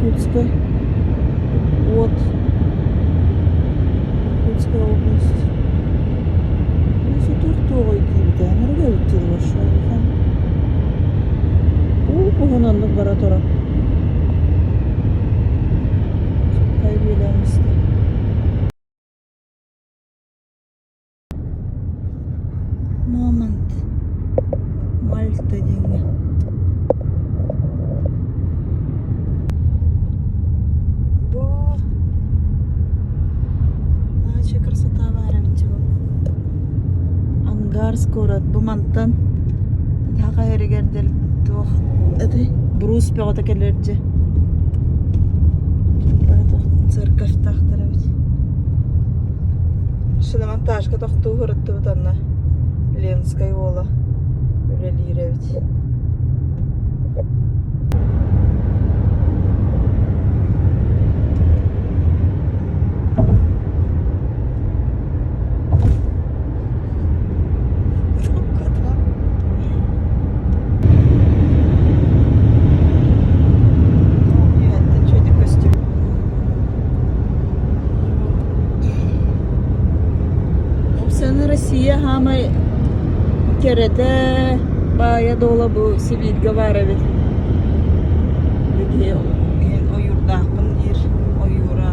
Иркутскай уот Иркутская область. Өссө туох диибитэ ынырык эбит дии улахан. Уу уһун оннук бара турар. Хайбиэлээн истэ. Мамонт Мальта диэҥҥэ Бу наача красота баар эбит дии бу Ангарск куорат бу мантан Саха сиригэр туох этэй Брус бөҕөтө кэлэр дьэ церковьтаахтар эбит Шиномонтажка тохтуу сырыттыбыт онно Ленскэй уола үлэлиир эбит Сана Россия хаамай кэрэтэ баайа-дуола бу Сибииргэ баар эбит. Биһи ойуурдаахпын диир ойуура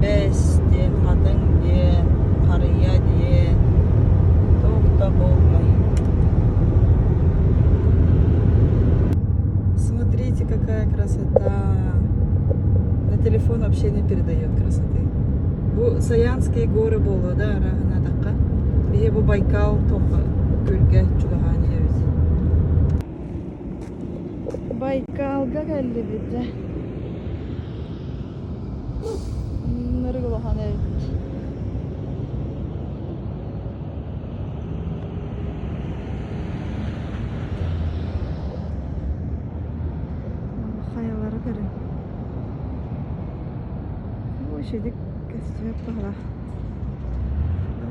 бэс диэн, хатыҥ диэн, харыйа диэн туох да буолбай. Смотрите, какая красота! На телефон вообще не передает красоты. Бу Саянские горы буолуо да арааһынаатахха. Биһи бу Байкал туохха күөлгэ чугаһаан иһэбит. Байкалга кэллибит дьэ. Ынырык улахан эбит. Хайалары көрүҥ. Бу үчүгэй көстүбэт баҕалаах.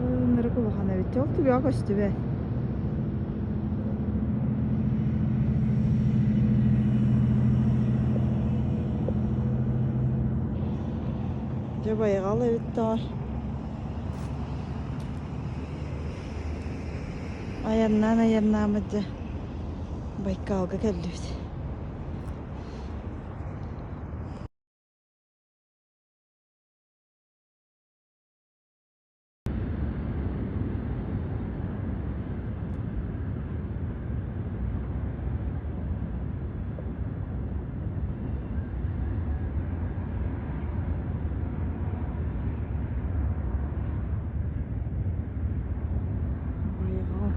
Ынырык улахан эбит. Ол түгэҕэ көстүбэт. Дьэ байҕал эбит доҕор. Айаннаан айаннааммыт дьэ Байкалга кэллибит. Байҕал.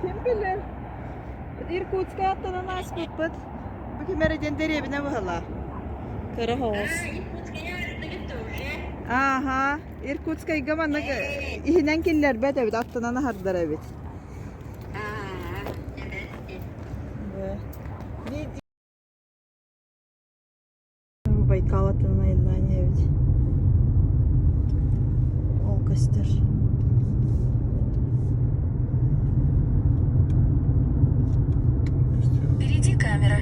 Ким билэр? Иркутскай аттанан ааспыппыт. Бу ким эрэ диэн дэриэбинэ быһалаах. Кыра соҕус. Ааха, Иркутскайга маннык иһинэн киллэрбэт эбит, аттынан аһардар эбит. Байкал аттынан айаннаан иһэбит. Ол көстөр. Впереди камера.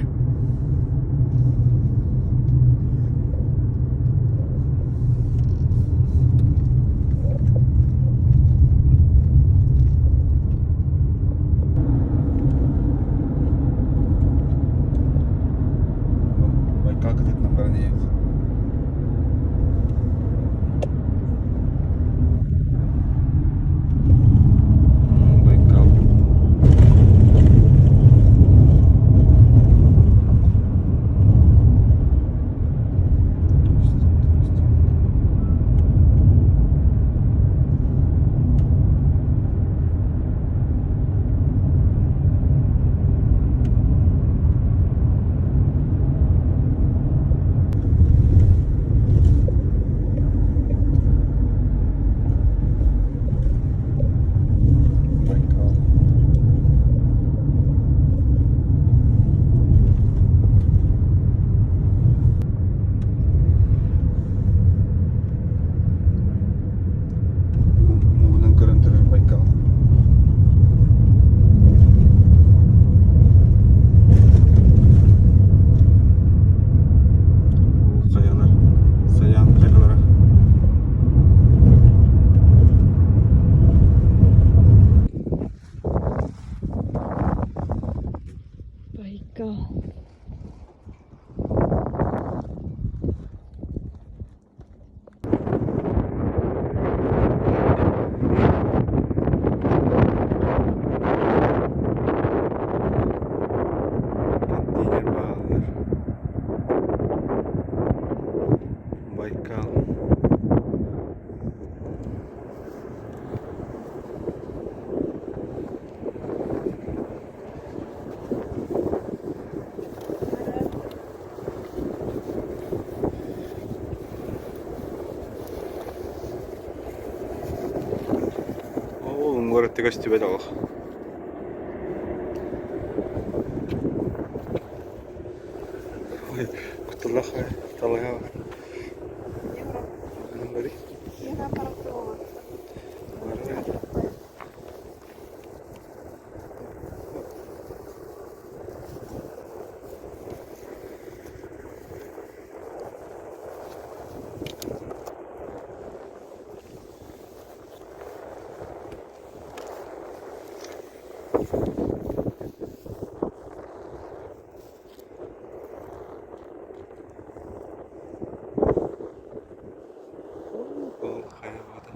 Байкал кытыытынан баран иһэбит. Байкал. Олор өттө көстүбэт олох. Ой, кутталлаах талаһа бары. Ол хайа баҕата.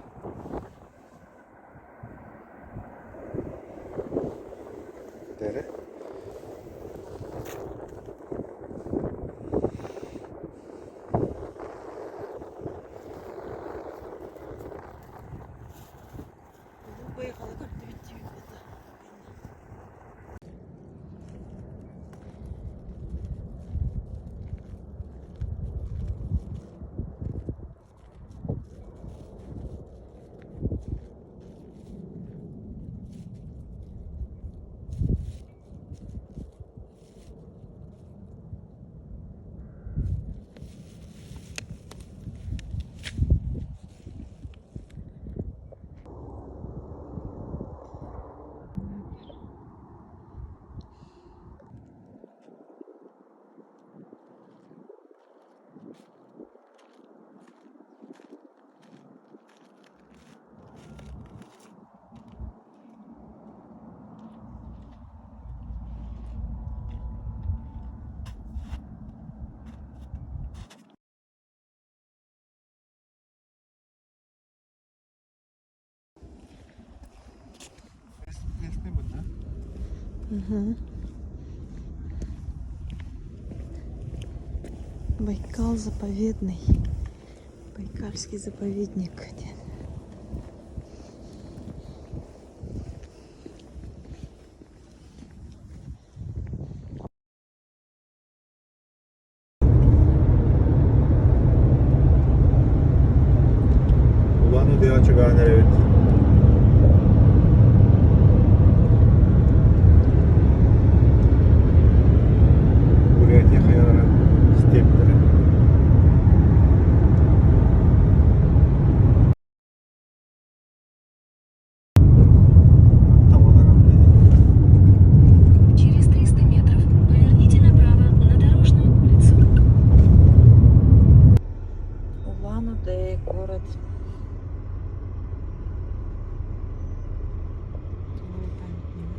Дэрэ. Байҕалы көрдүбүт дии буолла. Угу. Байкал заповедный. Байкальский заповедник диэн. Улан-Удэҕэ чугаһаан эрэбит. Бурятия хайалара стептэрэ. Через 300 метров поверните направо на Дорожную улицу. Улан-Удэ город. Новый памятник.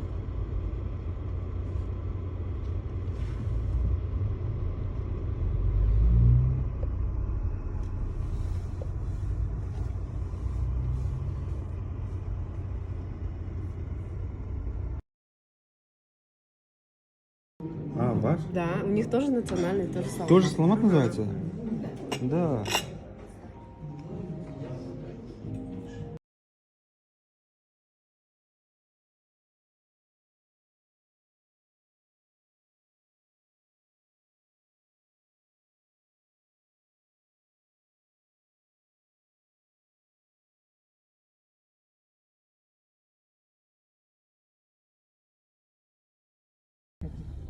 А, ваш? Да, у них тоже национальный, тоже саламат. Тоже саламат называется? Да.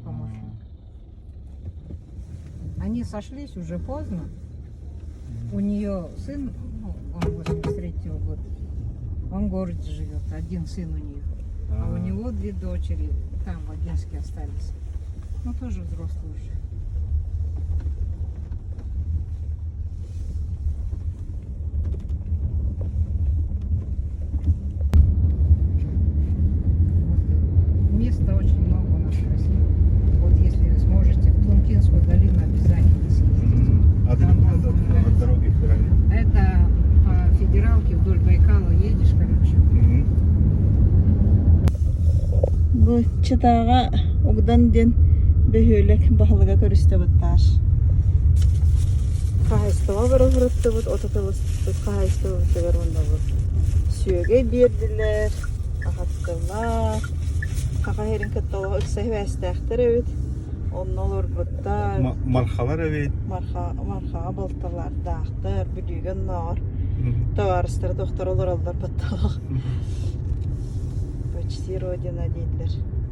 Помощник. Они сошлись уже поздно. У нее сын, ну, он 83-го года, он в городе живет, один сын у нее. А у него две дочери там в Агинске остались. Ну, тоже взрослые уже. Вот. Места очень много у нас красивых. Вот если вы сможете, в Тункинскую долину обязательно съездите. А далеко от, от дороги федеральной? Это по федералке вдоль Байкала едешь, короче. Бу Читаҕа Угдан диэн бөһүөлэк баһылыга көрүстэ быттааш. Хаһаайыстыба бара сырыттыбыт, отуталаспыт хаһаайыстыбабытыгар уонна бу сүөгэй биэрдилэр, аһаттылар. Саха сирин кытта олох ыкса сибээстээхтэр эбит. Онно олорбуттар. Мархалар эбит. Марха, Мархаҕа балталардаахтар, Бүлүүгэ оннооҕор табаарыстара тохтор олороллор батталах. Почти родина дииллэр.